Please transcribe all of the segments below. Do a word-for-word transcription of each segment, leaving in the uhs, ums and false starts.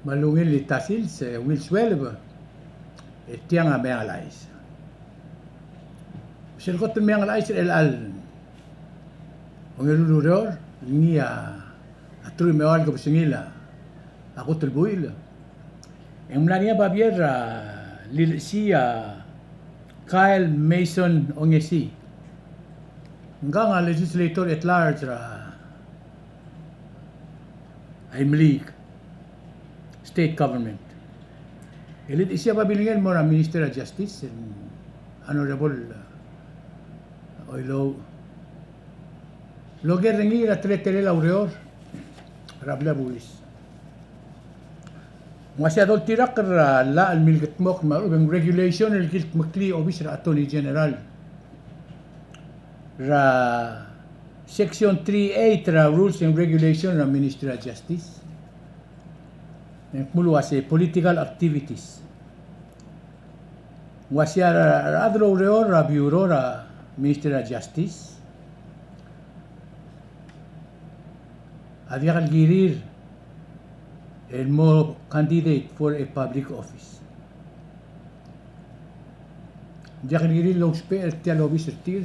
Me a ungil el ta sils, e ungil sueleb, e tiang a Meang el Chais. Sel kot el Meang el Chais er chelecha el ongeru el ureor, ngii a truich me a eua el kebesengil a kot el buil, e ng mla er ngii a babier er a lilechesii a Kyle Mason Ongesii. Ngkang a legislator at large er a Imeliik state government. E lilechesii a babilngel el mo er a Minister er a Justice, el Honorable Oilouch, el oker er ngii er a teletelel a ureor er a blil a bulis. Ng uaisei a doltirakl er a llach el milkedmokl me a lechub e ng regulation el kildmeklii a obis er a Attorney General er a Section three eight er a Rules and Regulation er a Ministry of Justice, e ng kmo el uase political activities. Ng uaisei a rechad el oureor er a Bureau er a Ministry of Justice a diak el kirir el mo candidate for a public office. Ng diak el kirir el ousbech er tia el obis er tir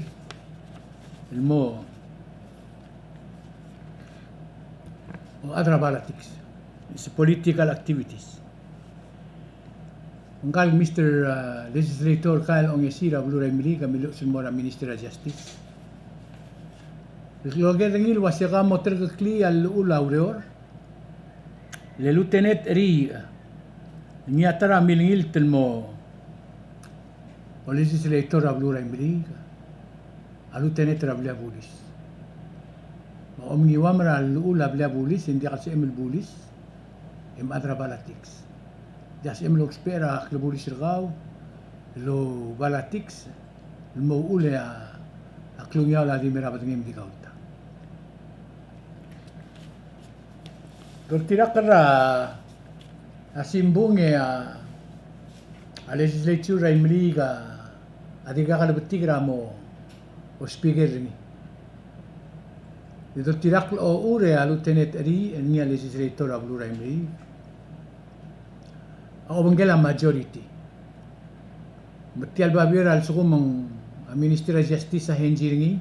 el mo chad er a politics. It's political activities. Ngkal Mister, uh, Legislator Kyle Ongesii er a beluu er a Imeliik a miluches el mo er a Minister er a Justice. El oker er ngii el uase ka mo terkeklii a llechul a ureor, le Lieutenant Cheriich, ngii a ta er a milengilt el mo legislator er a beluu er a Imeliik, a lieutenant er a blil a bulis. Me a omnguiuam er a llechul a blil a bulis, e ng diak el sebechem el bulis e mchad er a politics. Diak sebechem el ousbech er a klebulis er kau el oupolitics el mo uchul e a klungiaol a di mera bedengem di kauta. Doltirakl er a simbung e a, a legislature er a Imeliik a dirkak el betik er a mo speaker er ngii. Di doltirakl el ochur e a Lieutenant Cheriich, el ngii a legislator er a beluu er a Imeliik, a obengkel a majority. Me tia el babier a lsekum ng a Minister er a Justice a henzi er ngii,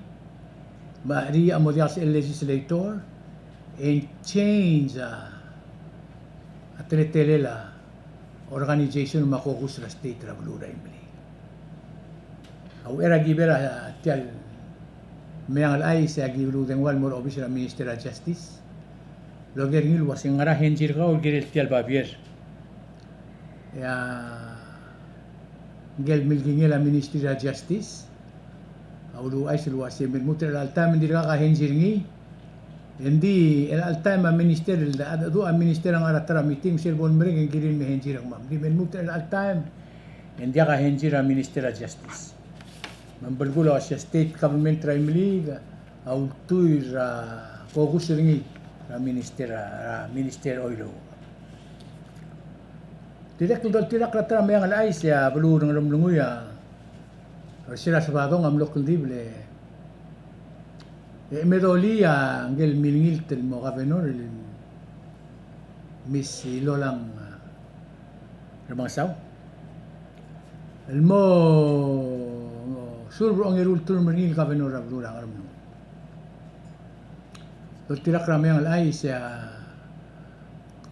me a Cheriich a mo diak el legislator, e ng change a, a teletelel a organization me a caucus er a state er a beluu er a Imeliik. A uchei er a ki ber a tia el Meang el Chais e a ki uludengua el mo er a obis er a Minister er a Justice el oker er ngii el uase ng ngar er a henzi er kau el kirel tia el babier. E a ngike el milkingel a Ministry er a Justice a uluuchais el uase me lmuut er chelecha el taem e ng dirkak a henzi er ngii, e ng di chelecha el taem a minister, el cheldecheduch a minister a ngar er a ta er a meeting, me sel bo lemerek e ng kirir me henzi er kemam. Ng di me lmuut er chelecha el taem e ng diak a henzi er a Minister er a Justice. Me ng belkul a uase a state government er a Imeliik a ultuil er a caucus er ngii er a minister, er a Minister Oilouch. Dirrek el doltirakl er a ta er a Meang el Chais e a beluu er a Ngeremlengui a, er sel Sabadong a mlo kldibel e medolii a ngike el milengilt el mo governor el Miss Ilolang, a, Remengesau el mo serve er a ongeru el term er ngii el governor er a beluu er a Ngeremlengui. Doltirakl er a Meang el Chais e a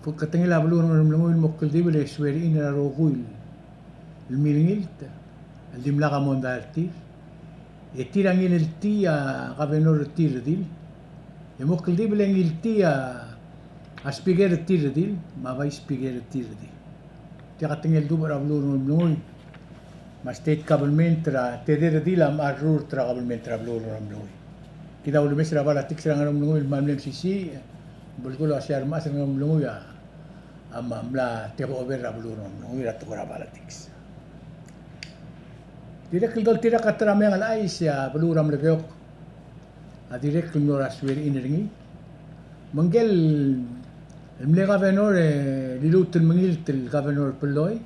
ketengel a beluu er a Ngeremlengui el mo kldibel e swear in er a rokui el milengilt el dimlak a mondai er tir. E tir a ngiltii a governor er tir el redil, e mo kldibel e ngiltii a speaker er tir el redil me a vice speaker er tir el redil. Tia ketengel dubech er a beluu er a Ngeremlengui me a state government er a tedei el redil a mla rurt er a government er a beluu er a Ngeremlengui. Kid a ulemes er a politics er a Ngeremlengui el kmal mle mesisiich, belkul a uase a remechas er a Ngeremlengui a a mla take over er a beluu er a Ngeremlengui er a tekoi er a politics. Dirrek el doltirakl er a ta er a Meang el Chais e a beluu er a Melekeok a dirrek el mlo er a swear in er ngii. Me ngike el mle governor e liluut el mengilt el governor Polloi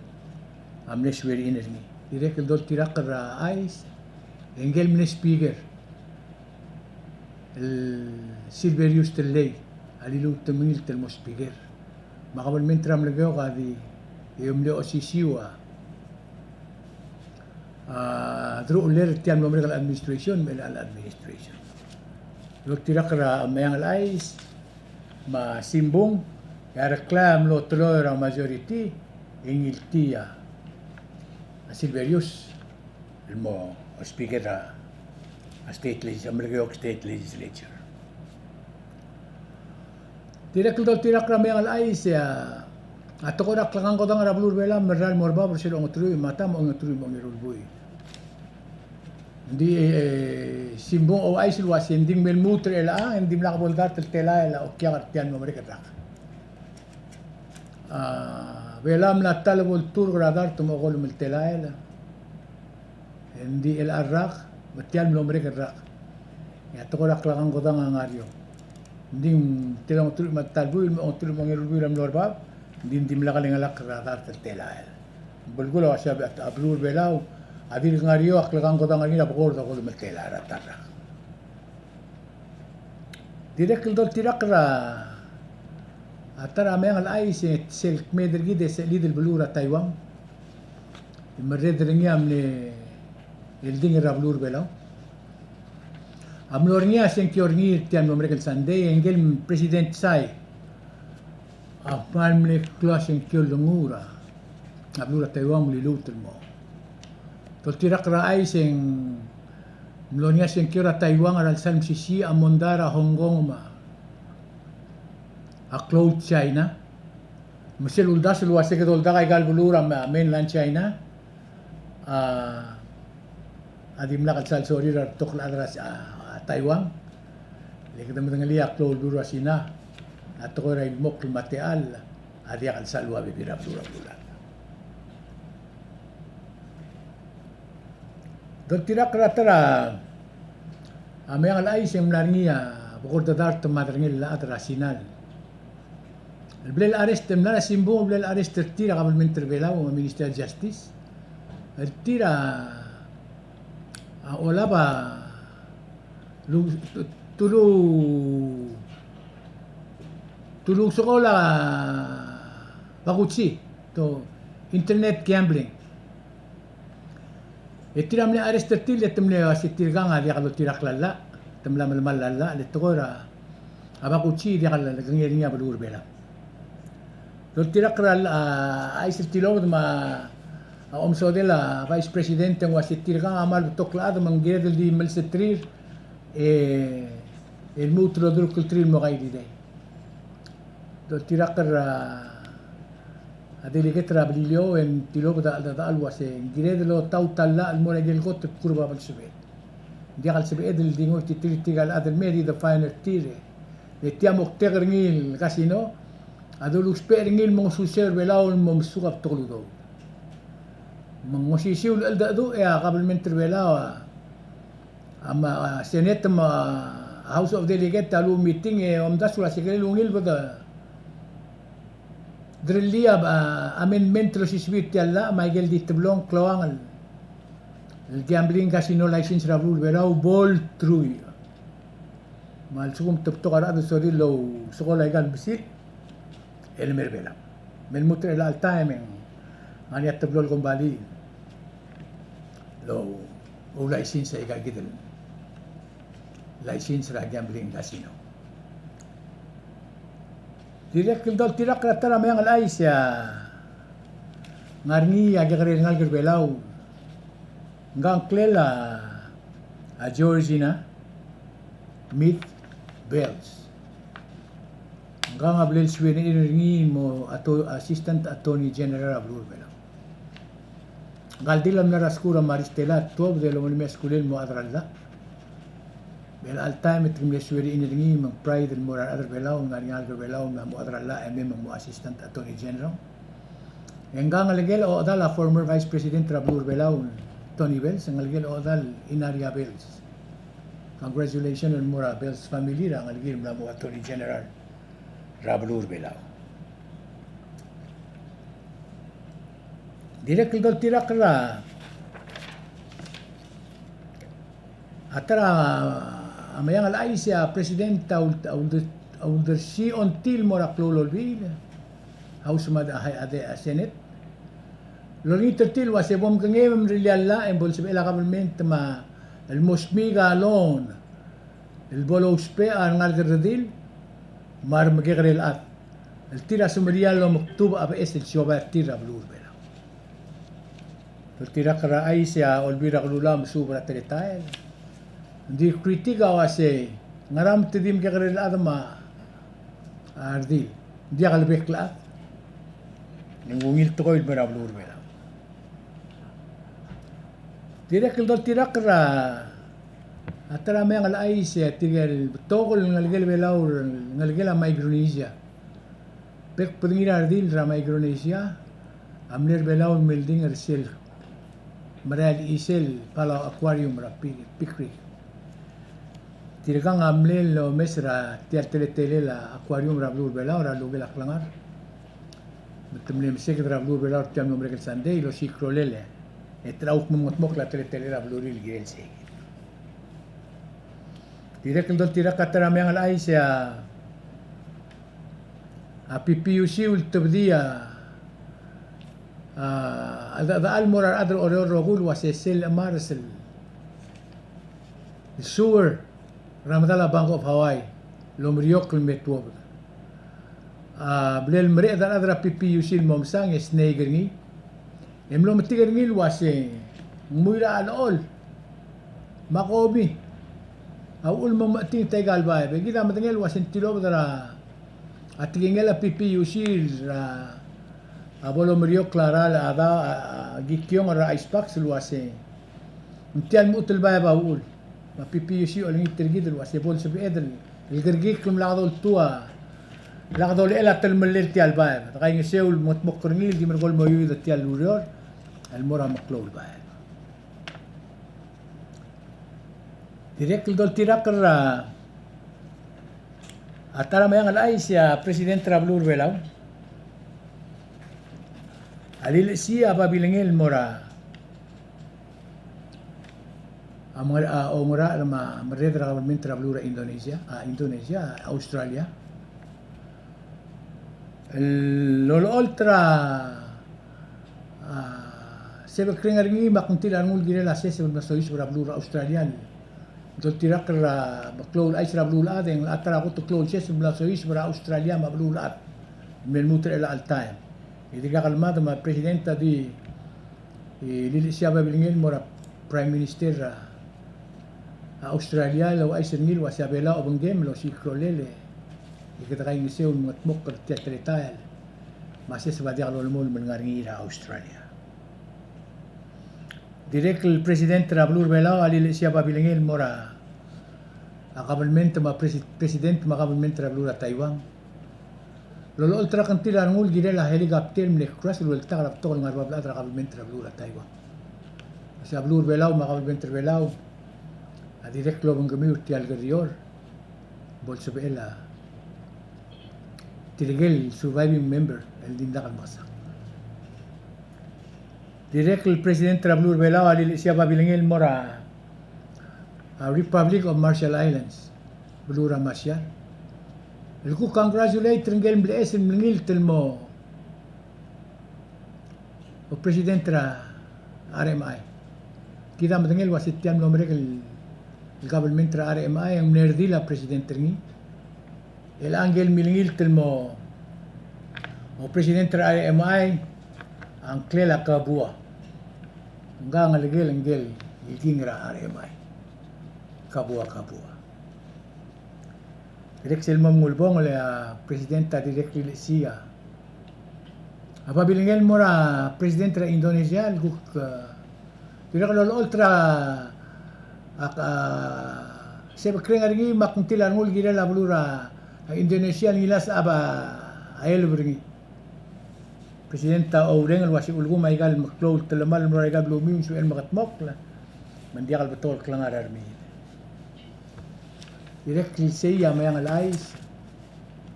a mle swear in er ngii. Dirrek el doltirakl er a chais e ngike el mle speaker el Silverius Tellei a liluut el mengilt el mo speaker. Me a kabelment er a Melekeok a di, e mle osisiu a, a, deruchellel er tia el mlo merek el administration, me a chelecha el administration. Doltirakl er a Meang el Chais, me a simbung, e a Reklai a mlo teloi er a majority, e ngiltii a Silverius el mo speaker er a state legis-, Melekeok State Legislature. Dirrek el doltirakl er a Meang el Chais, e a tekoi er a klekangkodang er a beluu er a Belau a merael el mo er bab er sel ongeteruich me a ta me a ongeteruich me a ongeru el buil. Ng di, e, simbung a ouchais el uase ng di ng mei el lmuut er chelechang, e ng dimlak bo el dart el telael a okiak er tia el mlo merek el rak. A Belau a mla ta el bo el turk er a dart me a okolem el telael. Ng di chelecha el rak, me tia el mlo merek el rak. E a tekoi er a klekangkodang a ngar er eou. Ng di ng tela ongeteruich me a ta el buil, me a ongeteruich me a ongeru el buil a mlo er bab, ng di ng dimlak lengelakl er a dart el telael. Belkul a uase a beluu er a Belau a dirk ngar er eou a klekangkodang er ngii er a bekord a okolem el telael er a ta el rak. Dirrek el doltirakl er a ta er a Meang el Chais, e sel kmeed er kid e sel chelid el beluu er a Taiwan. E merreder er ngii a mle eldingel er a beluu er a Belau. A mlo er ngii a sengkio er ngii er tia el mlo merek el Sunday, e ngike el President Tsai a kmal mle klou a sengkio el nguu er a beluu er a Taiwan me ng liluut el mo. Doltirakl er a chais e ng mlo er ngii a sengkio er a Taiwan er a lsal mesisiich a mondai er a Hong Kong me a klou el China. Me sel uldasu el uase kede oldak aika el beluu er a mainland China a, a dimlak el sal sorir a rebetok el chad er a, a, Taiwan. Le kede medengelii a klou el beluu er a Sina a tekoi er a ilemokl me a techall a diak el sal ua bebil er a beluu er a beluulechad. Doltirakl er a ta er a Meang el Chais e ng mla er ngii a bekord a dart me a derengel el chad er a Sina el ble el arrest, e mla er a simbung el ble el arrest er tir a kabelment er a Belau me a Ministry of Justice. El tir a, a olab a lu-, tulu, tulu sekol a bakuchi, to internet gambling. E tir a mle arrest er tir, e te mle uase tirkang a diak loltirakl a llach, te mla melemall a llach, le tekoi er a bakuchi a diak lekengei er ngii a beluu er a Belau. Doltirakl er a, a, chais el tilobed me a omesodel a Vice President e ng uase tirkang a kmal betok el chad me ng kired el di melseterir, e, e lmuut el odurokl er tir el mo kaididai. Doltirakl er a, a delegate er a Beliliou e ng tilobed a cheldechedechal el uase ng kired el otaut a llach el mo er a ikel kot el kureb a belsebeched. Ng diak el sebeched el di ngoititerir tirka el chad el mei e redefine er tir. E tia moktek er ngii el casino a doluusbech er ngii el mo ngosuterir a Belau el mo mesuk a betok el udoud. Me ng osisiu el cheldecheduch e a kabelment er a Belau a, a me a Senate me a House of Delegate a lluich meeting e omdasu el uase kirel ungil bo de derellii a, a, amendment el osisiu er tia el llach me a ikel di teblong klou el, el gambling casino license er a beluu er a Belau bo el truich. Me a lsekum te betok a rechad el sorir el ousekool aika el mesil, e le mei er a Belau. Me lmuut er chelecha el taem e ng ngar er ngii a teblo el kombalii el ou-, oulicense aika kid el license er a gambling casino. Dirrek el doltirakl er a ta er a Meang el Chais e a ngar er ngii a kekerei el ngalek er a Belau. Ngka a ngklel a, a Georgina Mead Bells. Ngka a ble le swear in er ngii el mo ato-, Assistant Attorney General er a beluu er a Belau. Ngka el dil a mla er a skuul er a Maris Stella, tuobed e lolemolem a skuul el mo chad er a llach. Me chelecha el taem e te mle swear in er ngii me ng pride el mo er a rechad er a Belau, ngar er ngii a ngalek er a Belau el mla mo chad er a llach e mei me ng mo Assistant Attorney General. E ngka a ngelekel ochedal a former Vice President er a beluu er a Belau, Tony Bells, e ngelekel ochedal Inaria Bells. Congratulations el mo er a Bells family er a ngelekir el mla mo Attorney General er a beluu er a Belau. Dirrek el doltirakl er a, a ta er a Meang el Chais e a President a ul-, a ulde-, a uldersii a ongtil el mo er a klou el olbiil. House me a, a, a, a Senate. Lolengit er tir el uase bo mkengei me mrellii a llach e bo lsebechel a government me a el mo smiik a loan el bo lousbech a rengalek el redil me a remekekerei el chad el tir a semeriar el omekdubech a beches el siobai er tir er a beluu er a Belau. Doltirakl er a chais e a Olbiil er a Kelulau a mesuub er a teletael. Ng di critic a uase ngera me te di mekekerei el chad me a redil, ng diak el bek el chad. Ng ungil tekoi el mei er a beluu er a Belau. Dirrek el doltirakl er a ta er a meang el chais e tirke el betok el ngelekel a Belau, ngelekel a Micronesia. Bek el bedengir a redil er a Micronesia a mle er a Belau el milding er sel merael el chisel Palau Aquarium er a Pi-, Pikrik. Tirkang a mle el omes er tia el teletelel a aquarium er a beluu er a Belau er a lukel a klengar. Me te mle meseked er a beluu er a Belau er tia el mlo merek el sandei el osiik a rolel e te er a kuk mo mengetmokl a teletelel a belurir el kirel sei. Dirrek el doltirakl a ta er a meang el chais e a a PPUC a ultebedii a, a, a, a, a mo er a rechad er a Oreor el rokui el uase sel chemars el sewer er a medal a Bank of Hawaii el omeriokl el me tuobed. A, mle mereched a rechad er a PPUC el mo mesang e snake er ngii. E mlo metik er ngii el uase ng mo er a chelechol me a komi a uchul me ng mecheting tia el baeb. E kid a medengei el uase ng tilobed er a tekingel a PPUC er a bo lomeriokl a ralm a, a, a, kikiongel er a ice box el uase ng tia el mechut el baeb a uchul. Me a PPUC a olengit er kid el uase bo lsebeched el kerekikl me lak doltuu a, lak dolechel a telemellel tia el baeb. Dekaingeseu el mengetmokl er ngii el di merekong el mo iuid er tia el ureor el mo er a meklou el baeb. Dirrek el doltirakl er a, a ta er a meang el chais e a President er a beluu er a Belau a lilechesii a babilengel el mo er a a mong-, a, oungerachel me a merreder er a kabelment er a beluu er a Indonesia, a, Indonesia, a, Australia. El olecholt er a, a, sebekreng er ngii me a kngtil a rengul el kirel a seseb el mla soiseb er a beluu er a Australia. Doltirakl er a meklou el chais er a beluulechad e ng locha ta er a kot el klou el seseb el mla soiseb er a Australia me a beluulechad. Me lmuut er chelecha el taem. E dirkak el mad me a President a di e lilechesii a babilengel el mo er a Prime Minister er a Australia el ouchais er ngii el uase a Belau a obengkem el osiik a rolel e kede kaingeseu el mengetmokl er tia el teletael me a seseb a diak lolemolem el ngar er ngii er a Australia. Dirrek el President er a beluu er a Belau a lilechesii a babilengel el mo er a kabelment me a presi-, President me a kabelment er a beluu er a Taiwan. El olecholt er a kngtil a rengul el kirel a helicopter el mle crash el ultak er a betok el ngar er a bab el chad er a kabelment er a beluu er a Taiwan. Uase a beluu er a Belau me a kabelment er a Belau a dirrek el obengkemiu er tia el kerior bo lsebechel a tirke el surviving member el dimlak el mekesang. Dirrek el President er a beluu er a Belau a lilechesii a babilengel el mo er a a Republic of Marshall Islands, beluu er a Marshall. El kuk congratulate er ngike el mleches el mlengilt el mo, o, President er a R M I. Kid a medengei el uase tia el mlo merek el, el government er a R M I a ng mle redil a President er ngii. El ngike el mlengilt el mo, o, President er a R M I a ngklel a Kabua. Ng ngelekel ngike el king er a R M I. Kabua, Kabua. Dirrek sel mo mengulebongel e a President a dirrek el lilechesii a babilengel el mo er a President er a Indonesia el kuk, e, dirrek el olecholt er a, a, a, sebekreng er ngii me a kngtil a rengul el kirel a beluu er a Indonesia el ngilasech a, a eleb er ngii. President a oureng el uase ulekum aika el meklou el telemall el mo er aika el beluu me ng sebechel el mekedmokl me ng diak el betok el klengar a remiid. Dirrek el sei a Meang el Chais.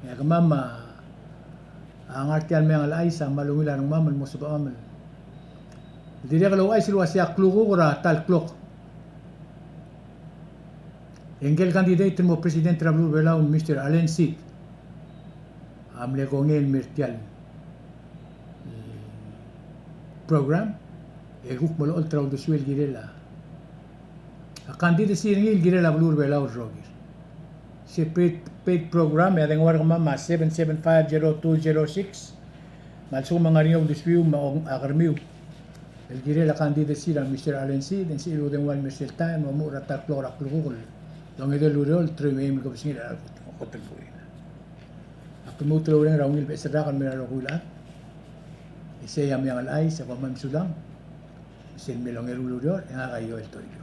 E a kemam a ngar tia el Meang el Chais a kmal ungil a rengmam el mo sebechemam el dirrek el ouchais el uase a klukuk er a ta el klok e ngike el candidate el mo President er a beluu er a Belau, Mister Alan Seid, a mle kongei el mei er tia el program, e kuk mo olecholt er a uldesuel el kirel a, a candidacy er ngii el kirel a beluu er a Belau el rokir. Se paid, paid program, e a dengua er kemam a seven seven five zero two zero six. Me a lsekum e ng ngar er ngii a uldesuiu me a kermiu el kirel a candidacy er a Mister Allen Seid, e ng sebechir el dengua el mei er sel taem, e omuchel er a ta el klok er a klukuk el ongedei el ureor, el teruich me a eim el kebesengil er a kot el buil. Ak lmuut el oureng er a ungil beches el rak el mei er a rokui el chad. Isei a Meang el Chais, e kom kmal mesulang. Sel mei el ongeru el ureor, e ngak a Joel Toribiong.